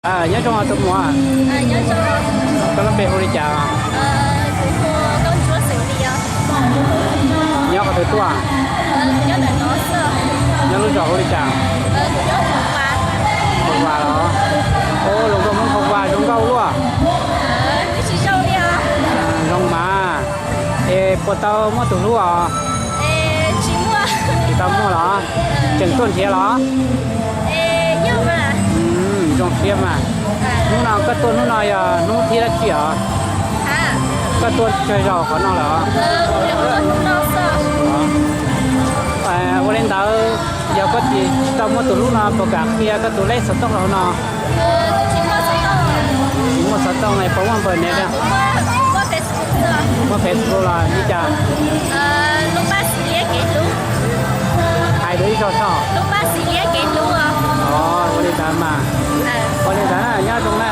Nyob zoo tus muam, koj lub npe hu li cas? Nyob qhov twg tuaj? Nyob lub zos hu li cas? Phoo Vas los? Ua, hluas nkauj Hmoob Phoo Vas zoo nkauj luaj. Zoo mas. Es puas tau muaj tus hlub os? Tsis tau muaj los? Tseem tuaj nrhiav los? Zoo siab mas. Hnub no koj tuaj hnub no yog hnub thib dab tsi os? Koj tuaj tsawg zaus qhov no lawm? Ua li ntawd, yog koj tsis tau muaj tus hlub no puas kam qhia koj tus lej xov tooj los no? Tsis muaj xov tooj, puas muaj npawg niam? Muaj Facebook los li cas? Hais dua ib zaug soj. Ua li ntawd mas. Ua li ntawd na, nyob zoo na.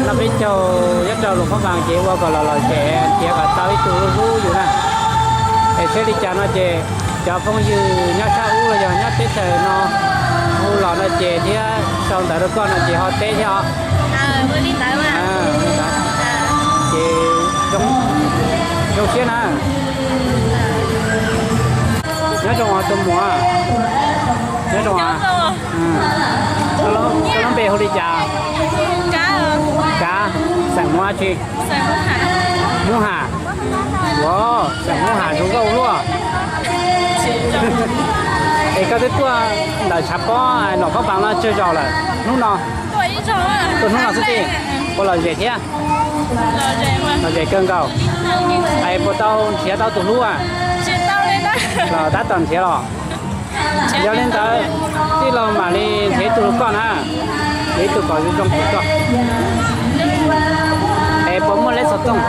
No peb caug nyob rau Luas Phab Npas ces ua kom los lom zem, nrhiav kom tau ib tug hlub yus na. Es seb li cas no ces cov phooj ywg nyob sab ub los yog nyob teb chaws no hu los no ces thiab sau ntawv rau koj no ces ho teb thiab os. Ces zoo siab na. Nyob zoo os tus muam. Nyob zoo os. Koj lub npe hu li cas? Kav, xeem Hmoob dab tsi? Hmoob Ham. Ua, xeem Hmoob Ham zoo nkauj luaj. Es koj twb tuaj ntawm tshav pob Luas Phab Npas no tsawg zaus lawm? Hnub no. Tuaj hnub no xwb tij. Puas lom zem thiab? Lom zem kawg nkaus. Es puas tau nrhiav tau tus hlub? Los tab tom nrhiav los? Yog li ntawd, tij laug mam li nrhiav ib tug rau koj na. Nrhiav ib tug kom zoo zoo rau koj. Es puas muaj lej xov tooj?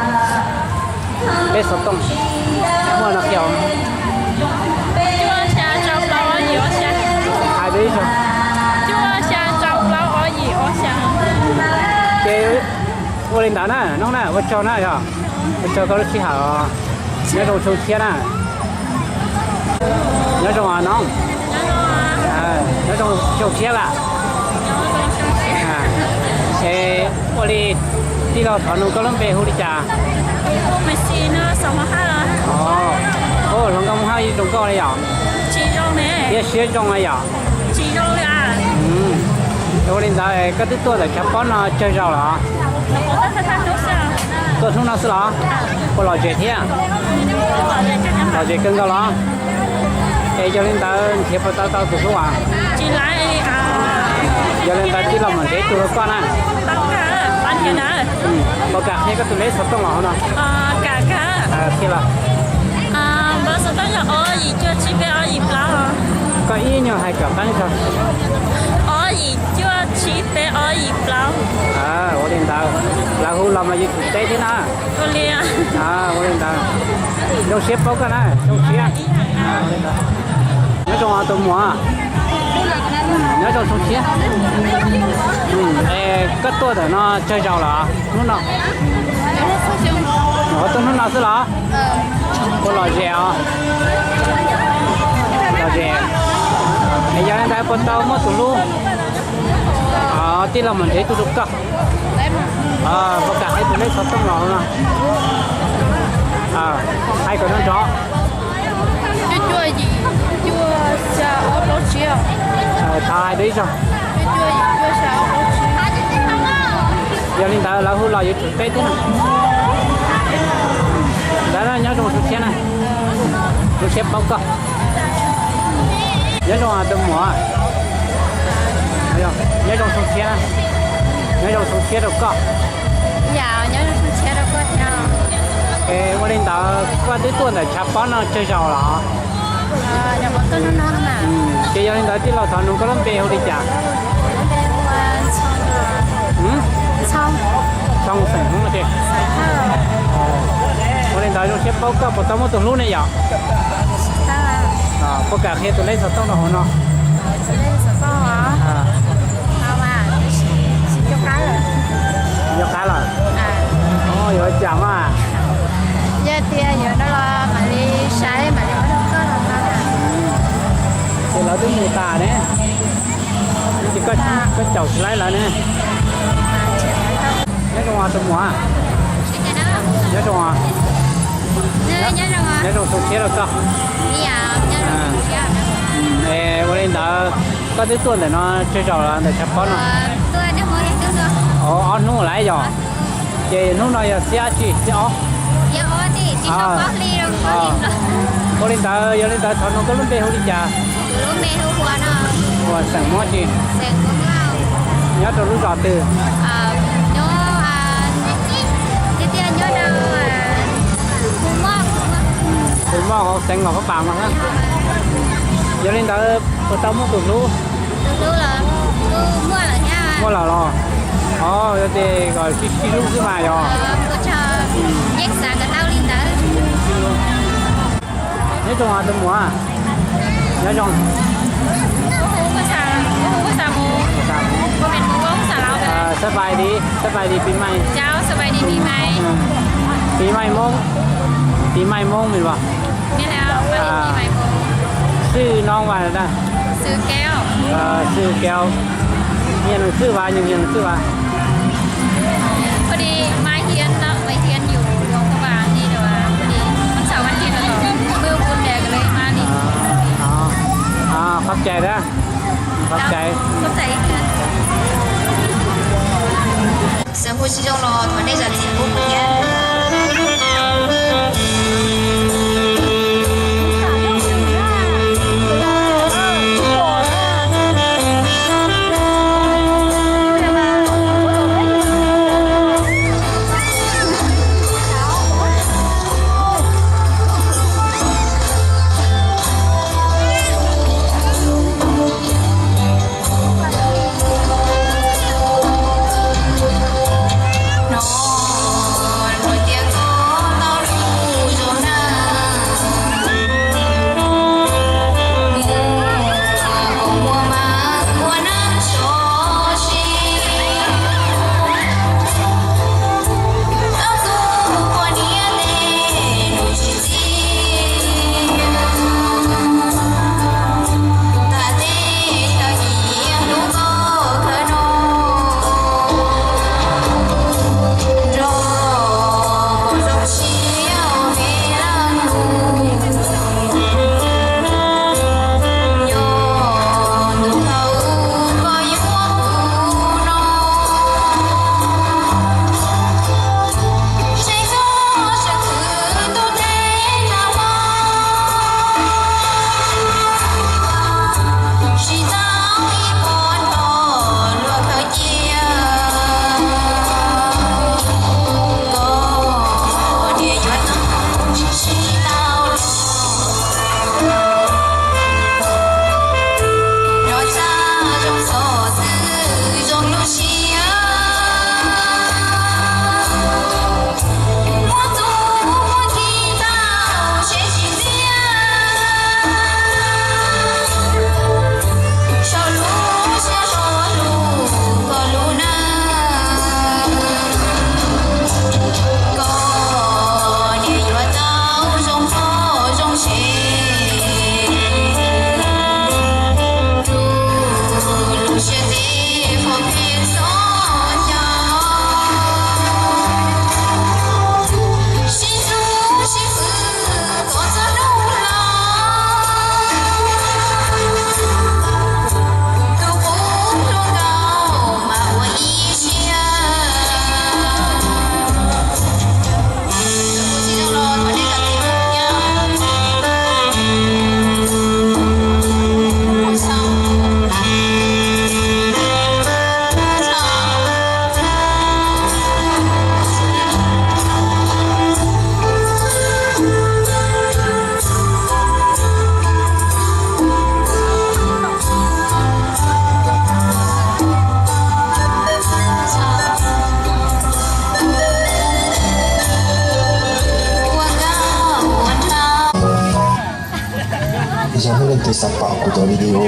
Lej xov tooj muaj no qhia. Hais li, ces ua li ntawd na, hnub na ua tsaug na yog, ua tsaug koj lub sij hawm os. Nyob zoo xyoo tshiab na. Nyob zoo no. Nyob zoo xyoo tshiab lawm. Es ua li, tij laug thov nug koj lub npe hu li cas? Hluas nkauj Hmoob Hab zoo nkauj li yom? Thiab siab zoo li yom? Ua li ntawd koj twb tuaj ntawm tshav pob no tsawg zaus lawm? Tuaj hnub no xwb los? Puas lom zem thiab? Lom zem kawg nkaus los? Es yog li ntawd nrhiav puas tau tau tus hlub as? Yog li ntawd tij laug mam nrhiav ib tug rau koj na. Puas kam qhia koj tus lej xov tooj los hauv no? Qhia los. Koj ib nyuag hais kom qeeb tso. Ua li ntawd, lawv hu los mas yuav tsum teb thiab na. Ua li ntawd, zoo siab paub koj na, zoo siab. Nyob zoo tus muam, nyob zoo xyoo tshiab. Es koj tuaj ntawm no tsawg zaus lawm hnub no? Tuaj hnub no xwb los? Puas lom zem os? Lom zem. Es yog li ntawd puas tau muaj tus hlub? Tij laug mam nrhiav ib tug rau koj. Puas kam qhia tus lej xov tooj los no? Hais kom nrov nrov. Thov hais dua ib zaug. Yog li ntawd lawv hu los yuav tsum teb thiab na. Ntawd nyob zoo xyoo tshiab na. Zoo siab paub koj. Nyob zoo tus muam. Nyob zoo xyoo tshiab, nyob zoo xyoo tshiab rau koj. Es ua li ntawd koj twb tuaj ntawm tshav pob no tsawg zaus los? Ces yog li ntawd tij laug thov nug koj lub npe hu li cas? Txhooj, xeem Hmoob. Ua li ntawd zoo siab paub koj, puas tau muaj tus hlub ne yom? Puas kam qhia tus lej xov tooj rau hauv no? Tsis nco qab lawm. Yuav cas mas. Yog tias yuav no los mam li saib mam li muab rau koj los tau. Ces lawv twb mus tas ne. Ces koj Koj caum tsis laib lawv ne. Nyob zoo tus muam. Nyob zoo. Nyob zoo tus tshiab los koj. Ua li ntawd, koj twb tuaj ntawm no tsawg zaus los ntawm tshav pob no? Ob hnub lawm yog? Ces hnub no yog xiab tsib xiab ob. Ua li ntawd, yog li ntawd thov nug koj lub npe hu li cas? Ua xeem Hmoob tsi? Nyob rau lub zos twg? Tus moj hauv xeev Los Pab Pam no. Yog li ntawd puas tau muaj tus hlub? Muaj lawm los? Os, yog tias kom sib sib hlub xwb mas yog. Nyob zoo tus muam. Nyob zoo. Xab pais di, xab pais di pis mais. Pis mais Hmoob, pis mais Hmoob mas. Xwb no vas, xwb kev, nyias leej xwb vas, nyias leej xwb vas. Qhov cai na, qhov cai. Xav hu tsis zoo los thov nej zam txim pub thiab. Yog leej twg xav pom kuv cov video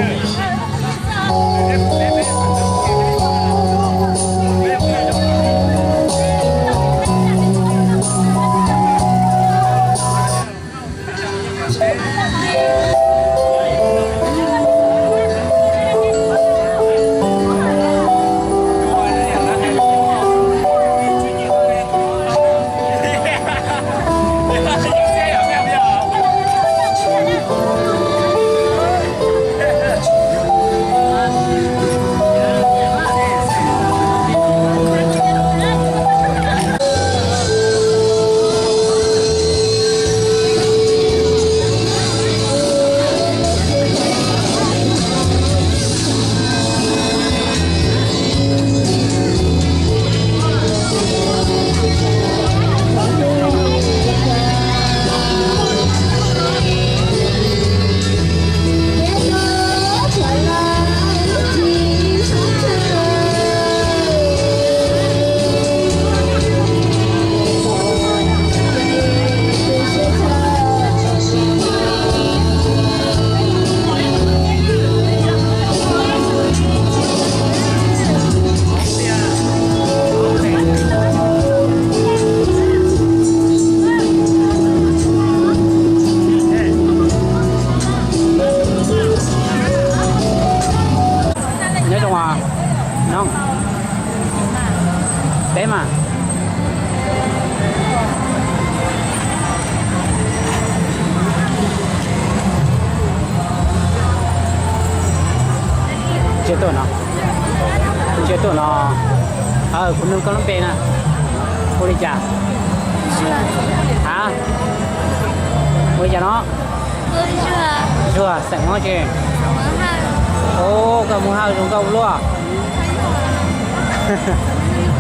Mas ntsia tuaj no, ntsia tuaj no. Kuv nug koj lub npe na, hu li cas? A, hu li cas no? Zuag, xeem Hmoob tsi? Koj Hmoob Hawj zoo nkauj luaj.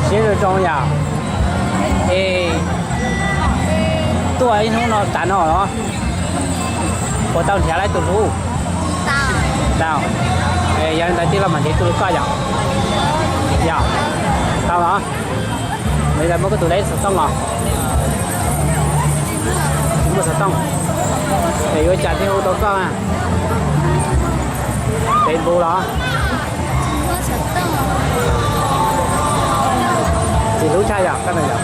Siab zoo zoo yom. Es tuaj ib hnub no tas no los puas tau nrhiav tau tus hlub? Tau. Yog li ntawd tij laug mam nrhiav tus hlub koj yom. Yog, tau los. Li ntawd muab koj tus lej xov tooj los. Muab xov tooj es yuav cas thiaj hu tau koj na? Facebook los? Tsis hlub tshaj yom koj na yom?